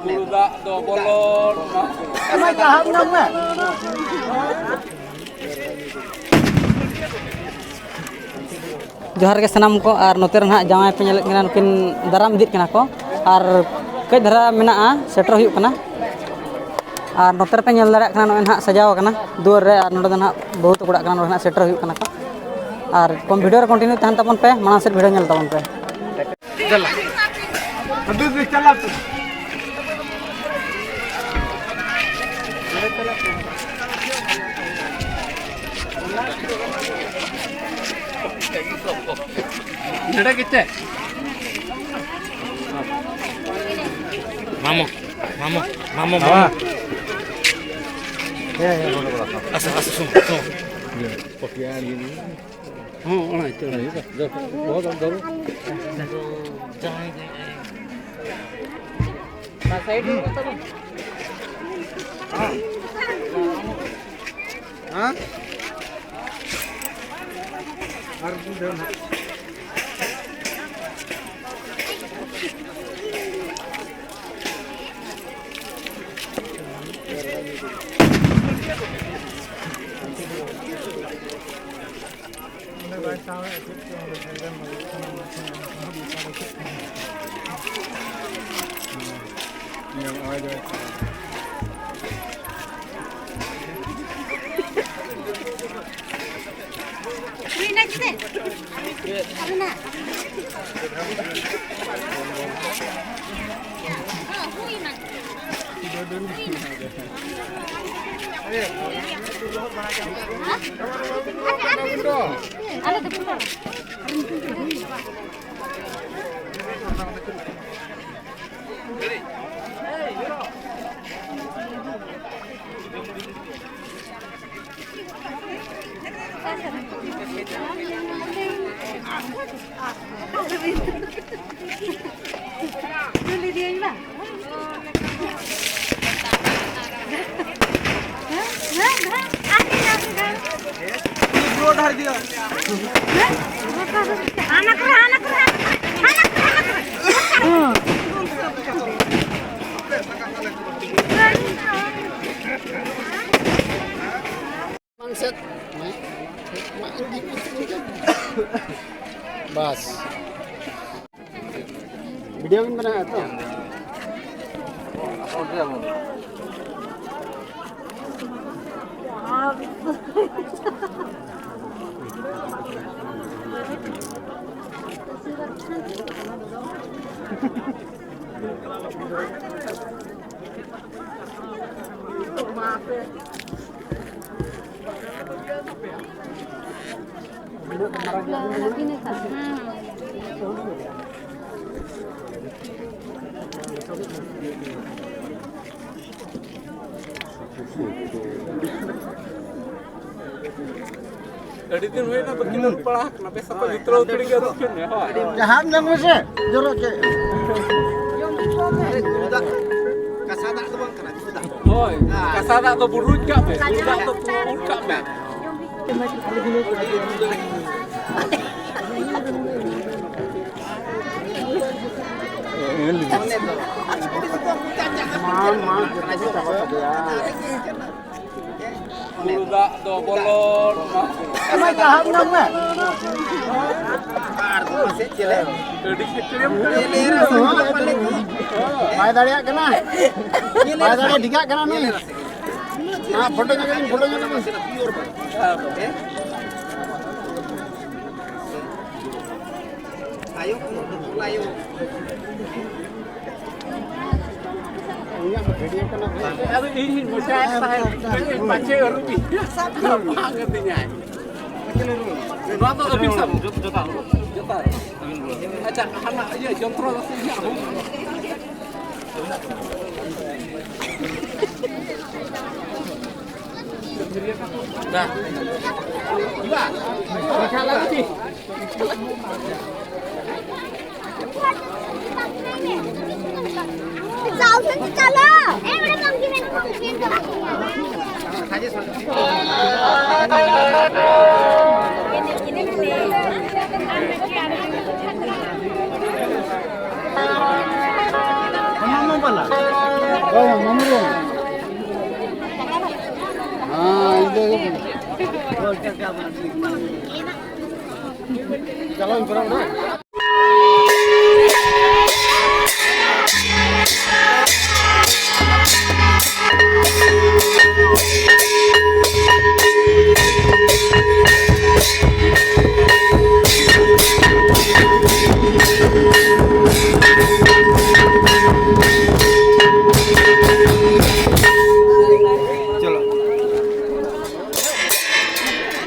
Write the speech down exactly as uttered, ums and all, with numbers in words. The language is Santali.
ᱫᱟᱜ ᱫᱚ ᱵᱚᱞᱚᱱ ᱢᱟ᱾ ᱡᱚᱦᱟᱨ ᱜᱮ ᱥᱟᱱᱟᱢ ᱠᱚ, ᱟᱨ ᱱᱚᱛᱮ ᱨᱮ ᱱᱟᱦᱟᱜ ᱡᱟᱶᱟᱭ ᱯᱮ ᱧᱮᱞᱮᱫ ᱠᱟᱱᱟ, ᱱᱩᱠᱤᱱ ᱫᱟᱨᱟᱢ ᱤᱫᱤᱜ ᱠᱟᱱᱟ ᱠᱚ, ᱟᱨ ᱠᱟᱹᱡ ᱫᱷᱟᱨᱟ ᱢᱮᱱᱟᱜᱼᱟ, ᱥᱮᱴᱮᱨ ᱦᱩᱭᱩᱜ ᱠᱟᱱᱟ᱾ ᱟᱨ ᱱᱚᱛᱮ ᱨᱮᱯᱮ ᱧᱮᱞ ᱫᱟᱲᱮᱭᱟᱜ ᱠᱟᱱᱟ, ᱱᱚᱜᱼᱚᱭ ᱱᱟᱦᱟᱜ ᱥᱟᱡᱟᱣ ᱟᱠᱟᱱᱟ ᱫᱩᱣᱟᱹᱨ ᱨᱮ, ᱟᱨ ᱱᱚᱰᱮ ᱫᱚ ᱱᱟᱦᱟᱜ ᱵᱟᱹᱦᱩ ᱛᱟᱠᱚ ᱚᱲᱟᱜ ᱠᱟᱱᱟ, ᱱᱚᱰᱮ ᱱᱟᱦᱟᱜ ᱥᱮᱴᱮᱨ ᱦᱩᱭᱩᱜ ᱠᱟᱱᱟ ᱠᱚ᱾ ᱟᱨ ᱠᱚᱢ ᱵᱷᱤᱰᱤᱭᱳ ᱨᱮ ᱠᱚᱱᱴᱤᱱᱤᱭᱩ ᱛᱟᱦᱮᱱ ᱛᱟᱵᱚᱱ ᱯᱮ, ᱢᱟᱲᱟᱝ ᱥᱮᱫ ᱵᱷᱤᱰᱤᱭᱳ ᱧᱮᱞ ᱛᱟᱵᱚᱱ ᱯᱮ᱾ ᱱᱚᱰᱮ ᱜᱮᱪᱮ? ᱢᱟᱢᱚ, ᱢᱟᱢᱚ, ᱢᱟᱢᱚ, ᱢᱟᱢᱚ᱾ ᱟᱥᱟ, ᱟᱥᱟ, ᱥᱩᱱ, ᱥᱩᱱ᱾ ᱦᱚᱸ, ᱚᱱᱟ ᱜᱮᱪᱚ, ᱚᱱᱟ ᱜᱮᱪᱚ᱾ ᱵᱚᱦᱚᱜ ᱫᱚ ᱫᱚᱨᱚ᱾ ᱦᱮᱸ? ᱟᱨ ᱢᱤᱫ ᱫᱷᱟᱣ ᱱᱟᱦᱟᱜ᱾ ᱵᱟᱥ᱾ ᱵᱷᱤᱰᱤᱭᱳ ᱵᱤᱱ ᱵᱮᱱᱟᱣᱮᱫᱼᱟ ᱛᱚ? ᱟᱹᱰᱤ ᱫᱤᱱ ᱦᱩᱭᱱᱟ ᱵᱟᱹᱠᱤᱱ ᱟᱹᱨᱩᱵ ᱵᱟᱲᱟ ᱟᱠᱟᱱᱟ, ᱵᱮᱥ ᱟᱯᱮ ᱡᱩᱛᱨᱟᱹᱣ ᱛᱟᱹᱲᱤ ᱜᱮ ᱟᱹᱨᱩᱵ ᱠᱤᱱ ᱢᱮ, ᱦᱳᱭ᱾ ᱡᱟᱦᱟᱱ ᱡᱚᱢ ᱢᱮᱥᱮ, ᱡᱚᱨᱚ ᱪᱮᱫ? ᱠᱟᱥᱟ ᱫᱟᱜ ᱫᱚ ᱵᱟᱝ ᱠᱟᱱᱟ, ᱧᱩ ᱫᱟᱜ᱾ ᱦᱳᱭ, ᱠᱟᱥᱟ ᱫᱟᱜ ᱫᱚ ᱵᱩᱨᱩᱡ ᱠᱟᱜ ᱢᱮ, ᱧᱩ ᱫᱟᱜ ᱫᱚ ᱯᱩᱨᱟᱹ ᱩᱞ ᱠᱟᱜ ᱢᱮ᱾ ᱢᱟ, ᱢᱟ, ᱡᱚᱛᱚ ᱠᱚ ᱪᱟᱵᱟ ᱠᱮᱫᱮᱭᱟ᱾ ᱦᱩᱲᱩ ᱫᱟᱜ ᱫᱚ ᱵᱚᱞᱚᱱ ᱢᱟ᱾ ᱮᱢᱟ ᱡᱟᱦᱟᱸ ᱩᱰᱩᱝ ᱢᱮ᱾ ᱟᱹᱰᱤ ᱠᱷᱮᱛᱨᱮᱢ ᱵᱟᱭ ᱫᱟᱲᱮᱭᱟᱜ ᱠᱟᱱᱟ᱾ ᱵᱟᱭ ᱫᱟᱲᱮᱭᱟᱜ, ᱰᱷᱤᱜᱟᱜ ᱠᱟᱱᱟ ᱱᱩᱭ᱾ ᱢᱟ, ᱯᱷᱳᱴᱳ ᱧᱚᱜ ᱟᱹᱞᱤᱧ, ᱯᱷᱳᱴᱳ ᱧᱚᱜ ᱟᱹᱞᱤᱧ᱾ ᱟᱭᱳ ᱠᱚ ᱫᱚ ᱟᱭᱳ᱾ ᱟᱫᱚ ᱤᱧ ᱦᱚᱸᱧ ᱢᱚᱪᱟᱭᱮᱫ ᱛᱟᱦᱮᱸᱫ, ᱯᱟᱪᱷᱮ ᱟᱹᱨᱩᱵᱤᱧ᱾ ᱵᱟᱝ ᱟᱹᱛᱤᱧᱟᱭ᱾ ᱱᱚᱣᱟ ᱫᱚ ᱟᱹᱵᱤᱱ ᱥᱟᱵ᱾ ᱡᱚᱛᱚ, ᱡᱚᱛᱚ᱾ ᱟᱪᱪᱷᱟ, ᱦᱟᱱᱟ ᱤᱭᱟᱹ ᱡᱚᱱᱛᱨᱚ ᱫᱚ ᱤᱧᱟᱹᱜ ᱦᱚᱸ᱾ ᱪᱟᱞᱟᱣ ᱤᱧ ᱠᱚᱨᱟᱣ ᱮᱫᱟ᱾